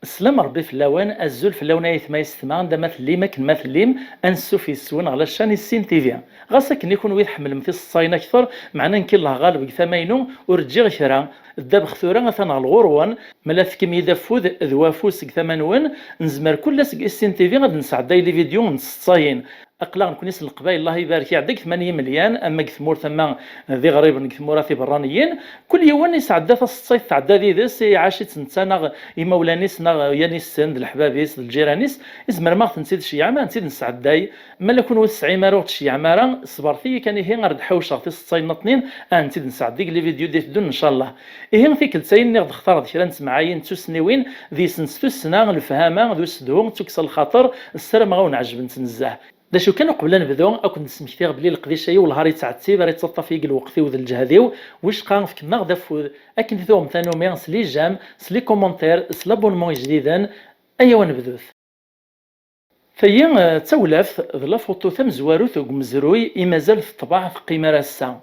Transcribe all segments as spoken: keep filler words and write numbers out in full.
Sslam Rebbi fell-awen, azul fell-awen ay atma yessetma, anda ma tellim, akken ma tellim, ansuf yes-wen ɣer la chaîne Issin T V. Ɣas akken i kunwi tḥemmlem tiseḍsayin akter, meɛna nekki Allah ɣaleb deg tama-inu ur ǧǧiɣ kra. Ddabex tura atan ɣer ɣur-wen, ma la tefkim-iyi-d afud d wafus deg tama-nwen, nezmer kul ass deg Issin T V ad nesɛedday les vidéos n tseḍsayin. Aql-aɣ nekni s Leqbayel, Allah ibarek, iɛedda deg tmanya imelyan, ama deg tmurt, ama d iɣriben deg tmura tiberraniyin. Kul yiwen isɛedda taseḍsayt tɛedda did-s, iɛac-itt netta neɣ imawlan-is neɣ yan issen d leḥbab-is d lǧiran-is. Izmer ma ɣ-tent-id-tceyyɛem, ad tent-id-nesɛedday. Ma la kunwi ur tesɛim ara, ur tceyyɛem ara, ṣebret-iyi kan ihi ar d-ḥawceɣ tiseḍsayin-nniḍnin, ad tent-id-nesɛeddi deg les vidéos d-iteddun ncallah. Ihi tikkelt-ayi nniɣ-d xtareɣ kra n temɛayin d tussniwin, deg-sent tussna, lefhama d usedhu d tukksa n lxaṭer. Ssarameɣ ad wen-ɛejbent nezzeh. D acu kan, uqbel ad nebdu, ad ken-d-smektiɣ belli leqdic-agi wellah ar yettɛettib, ar yettaṭṭaf-iyi deg lweqt-iw d lǧehd-iw, wicqa fkem-aɣ-d afud akken i tuɣem tanumi s les j'aime, s les commentaires, s les abonnements ijdiden. Ayaw ad nebdut. Tayi, eh, d tawlaft d la photo tamezwarut deg umezruy i mazal teṭbeɛ teqqim ar ass-a.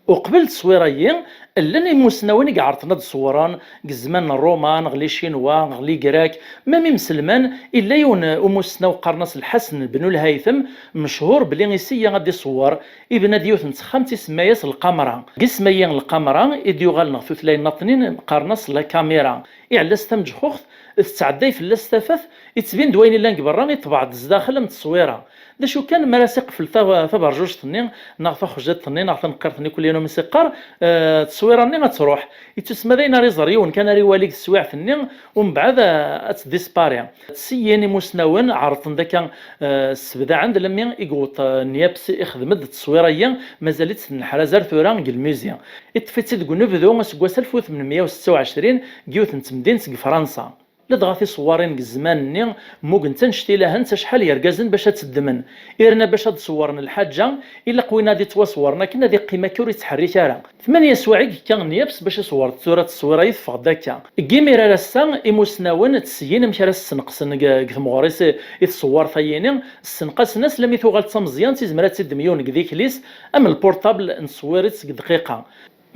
Uqbel tteswira-yi, llan imusnawen i iɛerḍen ad d-ṣewwren, deg zzman n Roma, neɣ les Chinois, neɣ les Grecs, même imselman, illa yiwen umusnaw qqaren-as Lḥasen Benulhaytem, mechur belli iseyya ad d-iṣewwer, ibna-d yiwet n texxamt isemma-yas Lqamra. Deg isem-ayi Lqamra i d-yuɣalen ɣer tutlayin nniḍnin qqaren-as la caméra. Iɛella-s tamejxuxt, tettɛedday fell-as tafat, ittbin-d wayen illan deg berra, iṭbeɛ-d zdaxel am tteswira. D acu kan, mi ara s-iqfel ta-, taberjujt-nni, neɣ taxejjiṭ-nni, neɣ taneqqirt-nni, kulli anwa mi s-iqqar, eh, tteswira-nni ad truḥ. Ittusemma d ayen ara iẓer yiwen kan ara iwali deg teswiɛt-nni, umbeɛd, eh, ad tdispari. Syin imusnawen ɛerḍen-d akka, eh, ssebdaɛen-d, lammi i yewweḍ, eh, Niepce ixdem-d tteswira-yi, mazal-itt tenneḥraz ar tura deg lmuzi. Iṭṭef-itt-id deg unebdu aseggas alef u tmenmeyya u setta u ɛecrin deg yiwet n temdint deg Fransa. Ladɣa tiṣewwarin deg zzman-nni mmugent annect ilahent acḥal yergazen bac ad tt-ddmen. Irna bac ad d-ṣewwren lḥaǧa, ilaq win ad ittwaṣewwren akken ad iqqim akka ur ittḥerrik ara. Tmanya swaɛ i yekka Niepce bac iṣewwer tura tteswira-yi teffeɣ-d akka. Deg yimir ar ass-a, imusnawen ttseyyin amek ara s-ssenqsen deg, deg temɣer-is i, i tṣewwart-ayini, ssenqasen-as lammi tuɣal d tameẓyant, izmer ad tt-iddem yiwen deg dikli-s, am lpurṭabl nettṣewwir-itt deg dqiqa.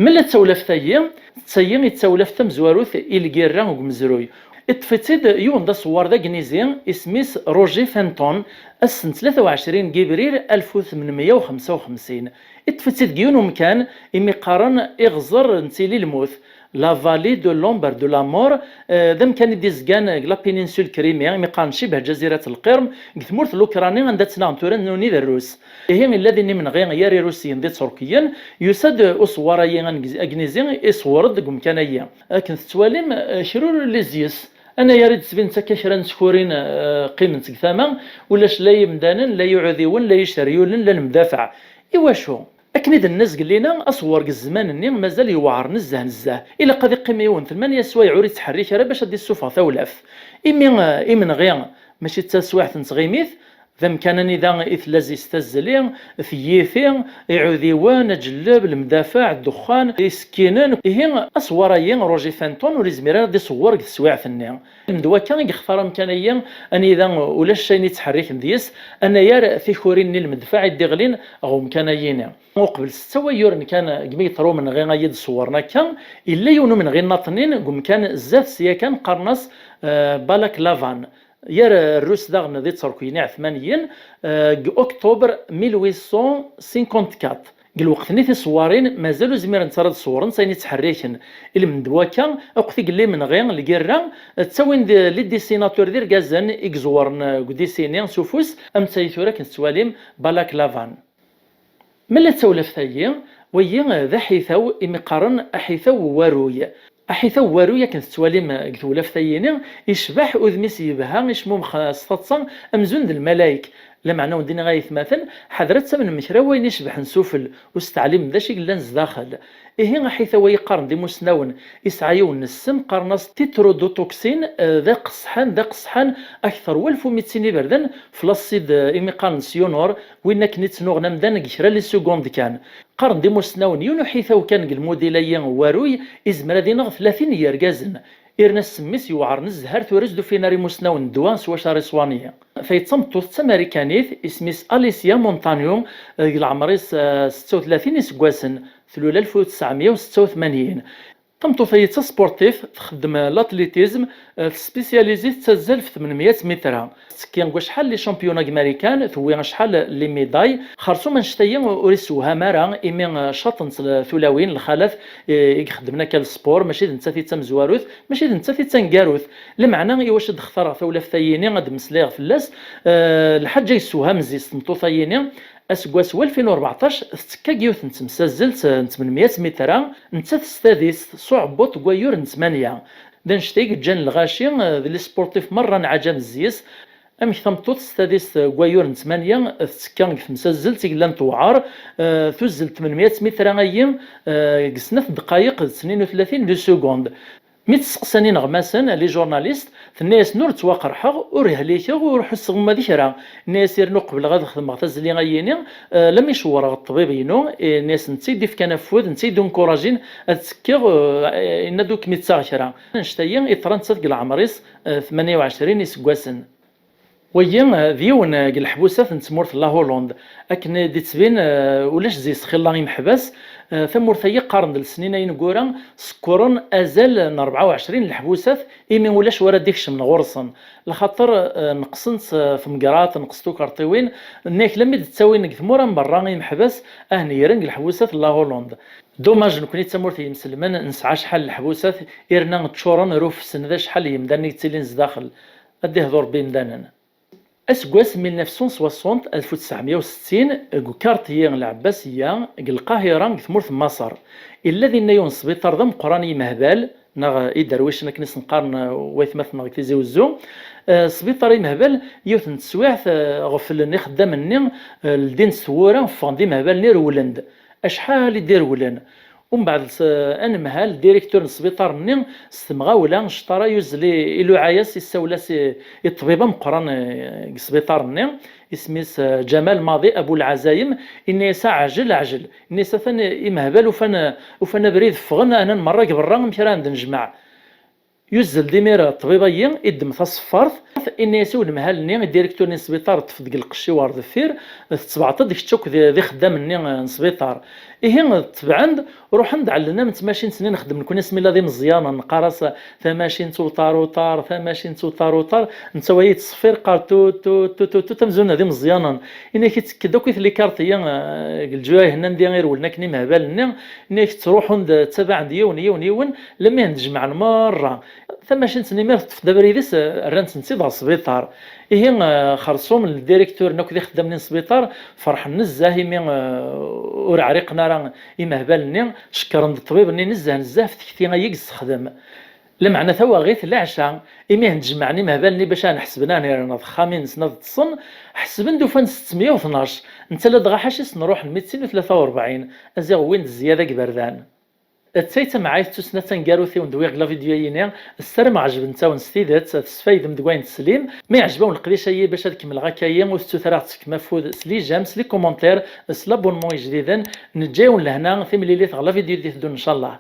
Mella d tawlaft-agi, d tayi i d tawlaft tamezwarut i lgirra deg umezruy. Iṭṭef-itt-id yiwen d aṣewwar d agnizi, isem-is Roger Fenton, ass n tlata u ɛecrin deg yebrir alef u tmenmeyya u xemsa u xemsin. Iṭṭef-itt-id deg yiwen umkan imi qqaren iɣzer n tili lmut, la vallée de l'ombre de la mort, eh, d amkan i d-izgan deg la péninsule Crimée, imi qqaren cibeh Ǧazirat Lqirm, deg tmurt n Lukrani anda ttnaɣen tura nuni d Rrus. Ihi, illa din imenɣi gar Irusiyen d Iṭerkiyen, yusa-d uṣewwar-ayi anegz-, agnizi, iṣewwer-d deg umkan-ayi. Akken tettwalim, eh, kra ur illi zzi-s. Anagar i d-ttbinent akka kra n tkurin, eh, qqiment deg tama, ulac la imdanen, la iɛudiwen, la iceryulen, la lemdafaɛ. Iwacu? Akken i d-nenna zgelli-na, aṣewwer deg zzman-nni mazal yewɛer nezzeh nezzeh. Ilaq ad iqqim yiwen tmanya swayeɛ ur ittḥerrik ara bac ad d-issufeɣ tawlaft. Imi, eh, imenɣi mačči d taswiɛt n tɣimit, d amkan anida i tella zzi-s tazzli, tiyita, iɛudiwen, aǧelleb, lemdafaɛ, ddexxan, isekkinen. Ihi, aṣewwar-ayi, Roger Fenton, ur izmir ara ad d-iṣewwer deg teswiɛt-nni. Lmed wakka i yextar amkan-ayi, anida ulac ayen ittḥerriken deg-s, anagar tikurin n lemdfaɛ i d-iɣlin ɣer umkan-ayini. Uqbel setta wayyuren kan, deg mi yeṭṭer umenɣi-ayi d-ṣewwren akka, yella yiwen umenɣi nniḍnin deg umkan zdat-s yakan, qqaren-as, eh, Balaklavan. Gar Rrus daɣen d Iṭerkiyen iɛetmaniyen, eh, deg octobre mille huit cent cinquante-quatre. Deg lweqt-nni tiṣewwarin mazal ur zmirent ara ad ṣewwrent ayen ittḥerriken. Ilmend n wakka, akk tigellimen ɣi lgirra, ttawin-d les dessinateurs d irgazen i iẓewren, eh, deg udisini s ufus, am tayi tura akken tettwalim Balaklavan. Mella d tawlaft-agi, wagi d aḥitaw imi qqaren aḥitaw n waruy. Aḥitaw n waruy akken tettwalim deg tewlaft-ayini, icbeḥ, udem-is yebha, icmumex s taḍsa amzun d lmalayek. Lameɛna wen-d-iniɣ ay atmaten, ḥader ad tamnem kra n wayen icebḥen sufell, ur steɛlimen d acu i yellan zdaxel. Ihi aḥitaw-agi qqaren-d imusnawen, isɛa yiwen n ssem qqaren-as tetrodotoxine, eh, d aqesḥan, d aqesḥan akter n walef umittin iberdan f l'acide, eh, imi qqaren cyanure, win akken i ttnuɣen amdan deg kra n les secondes kan. Qqaren-d imusnawen yiwen uḥitaw kan deg lmudil-agi n waruy izmer ad ineɣ tlatin n yergazen. Irna s mmi-s yewɛer nezzeh ar tura s d-ufin ar imusnawen n ddwa s wacu ara iṣwani. Tayi d tameṭṭut d tamarikanit, isem-is Alicia Montano, deg leɛmer-is, eh, setta u tlatin iseggasen, tlul alef u tesɛemya u setta u tmanyin. Tameṭṭut-agi d tasportif, txeddem l'athlétisme, eh, tespisyalis-it tettazzal f tmenmya mitra. Tettekki deg wacḥal les championnats deg Marikan, tewwi acḥal les médailles. Xersum annect-agi ur issewham ara, imi, eh, caṭent l-, tulawin, lxalat, eh, i ixeddmen akka le sport, mačči d nettat i d tamezwarut, mačči d nettat i d taneggarut. Lameɛna, i wacu d-xtareɣ tawlaft-ayini ad d-mmeslayeɣ fell-as? Eh, lḥaǧa yessewham zzi-s tmeṭṭut-ayini, aseggas walfin u rbeɛṭac tettekka deg yiwet n temsazzelt n tmenmya mitra, nettat s tadist s uɛebbuḍ deg wayyur n tmanya. D annect-a i yeǧǧan lɣaci, eh, d les sportifs merra n ɛajam zzi-s. Amek tameṭṭut s tadist deg wayyur n tmanya tettekka deg temsazzelt i yellan tewɛer, eh, tuzzel tmenmya mitra-ayi, eh, deg snat ddqayeq d tnin u tlatin de seconde. Mi tt-steqsan ineɣmasen, les journalistes, tenna-yasen: "Ur ttwaqerḥeɣ, ur hlikeɣ, ur ḥusseɣ uma d kra." Tenna-yas: "Irnu qebleɣ ad xedmeɣ tazzli-ayini, eh, lammi cewwreɣ ṭṭbib-inu, eh, tenna-yas netta i d-ifkan afud, netta i d-unkurajin ad ttekkiɣ, eh, yenna-d ur kem-ittaɣ kra." Annect-agi iḍra nettat deg leɛmer-is, eh, tmanya u ɛecrin iseggasen. Wagi, eh, d yiwen, eh, deg leḥbusat n tmurt n la Hollande. Akken i d-ittbin, eh, ulac zzi-s xilla imeḥbas. Eh, tamurt-agi qqaren-d lesnin-a ineggura sekkuren azal n rebɛa u ɛecrin n leḥbusat, imi ulac wara d-ikecmen ɣur-sen. Lxaṭer, eh, neqsent, eh, temgerḍt, neqsent tukerṭiwin, nnak lammi d-ttawin deg tmura n berra imeḥbas, ah negren deg leḥbusat n la Hollande. Dommage, nekkni d tamurt n yimselmen, nesɛa acḥal n leḥbusat, irna ččuren, rufsen d acḥal n yimdanen i yettilin zdaxel. Ad d-ihdu Rebbi imdanen. Aseggas mil neuf cent soixante, alef u tesɛemya u settin, deg ukarṭi n Lɛebbasiya, deg Lqahira, deg tmurt n Maṣer, illa dinna yiwen n sbiṭar d ameqqran i yimehbal, neɣ iderwicen akken i sen-qqaren, eh, waytmaten-nneɣ deg Tizi Wezzu. Eh, sbiṭar imehbal, yiwet n teswiɛt, eh, ɣeflen ixeddamen-nni, eh, ldin s twura, ffɣen-d imehbal-nni rewlen-d. Acḥal i d-irewlen. Umbeɛd s-, anemhal, directeur n sbiṭar-nni, s temɣawla, ccṭara yuzzel i, iluɛa-yas, issawel-as i, i ṭṭbib ameqqran, eh, deg sbiṭar-nni, isem-is, eh, Ǧamal Maḍi Abu Lɛazayem, inna-yas: "Aɛjel, aɛjel." Inna-yas: "Atan imehbal ufan, ufan abrid ffɣen, anan merra deg berra, amek ara ɛen d nejmaɛ?" Yuzzel-d imir ṭṭbib-agi, iddem taṣeffart, inna-yas i unemhal-nni, i directeur-nni n sbiṭar: "Ṭṭef-d deg lqecc-iw ɣer deffir, tettbeɛṭeḍ kečč akk d, d ixeddam-nni n sbiṭar." Ihi, tebɛen-d, ruḥen-d ɛellen am tmacint-nni nxeddem nekkni asmi nella d imeẓyanen, neqqar-as tamacint uṭar uṭar, tamacint uṭar uṭar, netta wa yettṣeffir, qqar tu, tu, tu, tu, tu, amzun d imeẓyanen. Inna-k ittekk-d akk i tlikarṭ-yi, eh, deg leǧyuh-nni anda i rewlen akken imehbal-nni, inna-k ttruḥun-d, ttabaɛen-d yiwen, yiwen, yiwen, lammi hen-d-jemɛen merra. Tamacint-nni mi teṭṭef-d abrid-is, eh, rran-tent-id ɣer sbiṭar. Ihi, eh, xersum ldirekturen akk d ixeddamen n sbiṭar ferḥen nezzeh imi, eh, ur ɛriqen ara imehbal-nni, cekkren-d ṭṭbib-nni nezzeh, nezzeh ɣef tekti-agi i yessexdem. Lameɛna tawaɣit, leɛca, imi hen-d-jemɛen imehbal-nni bac ad ḥesben, ad rren ɣer texxamin-nsen ad ṭṭsen, ḥesben-d ufan settemya u tnac, netta ladɣa ḥaca i sen-ruḥen mitin u tlata u rebɛin, a ziɣ wwin-d zzyada deg iberdan. D tayet tamɛayt d tussna taneggarut i wen-d-wwiɣ deg la vidéo-yini, ssarameɣ ɛejbent-awen s tidet, tesfaydem deg wayen teslim. Ma yeɛjeb-awen leqdic-agi bac ad kemmleɣ akka-yi, ur tettut ara ad ɣ-tefkem afud s les j'aime, s les commentaires, s l'abonnement ijdiden. Neǧǧa-yawen lehna, timlilit ɣer la vidéo i d-iteddun, ncallah.